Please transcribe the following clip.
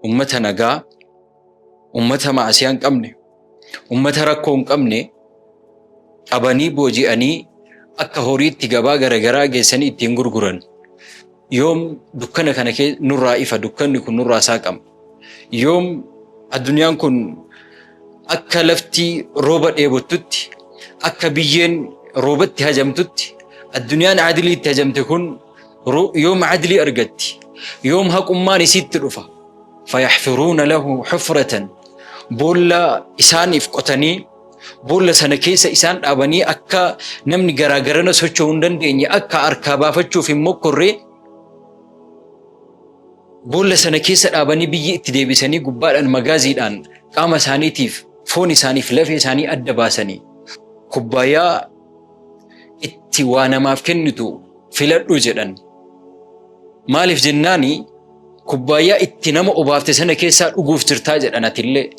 Ummata nagaa, ummata ma'asiyaa hin qabne, ummata rakkoo hin qabne qabanii booji'anii akka horiitti gabaa garagaraa geessanii ittiin gurguran. Yoom dukkana kana nurraa ifa, dukkanni kun nurraa saaqama? Yoom addunyaan kun akka lafti rooba dheebottutti, akka biyyeen roobatti hajamtutti, addunyaan adiliitti hajamte kun yoom adlii argatti? Yoom haqummaan isiitti dhufa? Fayaxfiruuna lahu xufratan, boolla isaaniif qotanii boolla sana keessa isaan dhaabanii akka namni garaa garana socho'uu hin dandeenye, akka harkaa baafachuuf hin mokkorree boolla sana keessa dhaabanii biyyi itti deebisanii gubbaadhaan magaaziidhaan qaama isaaniitiif foon isaaniif lafee isaanii adda baasanii kubbaayyaa itti waa namaaf kennitu filadhu jedhan. Maaliif jennaani kubbaayyaa itti nama obaafte sana keessaa dhuguuf jirtaa jedhan atillee.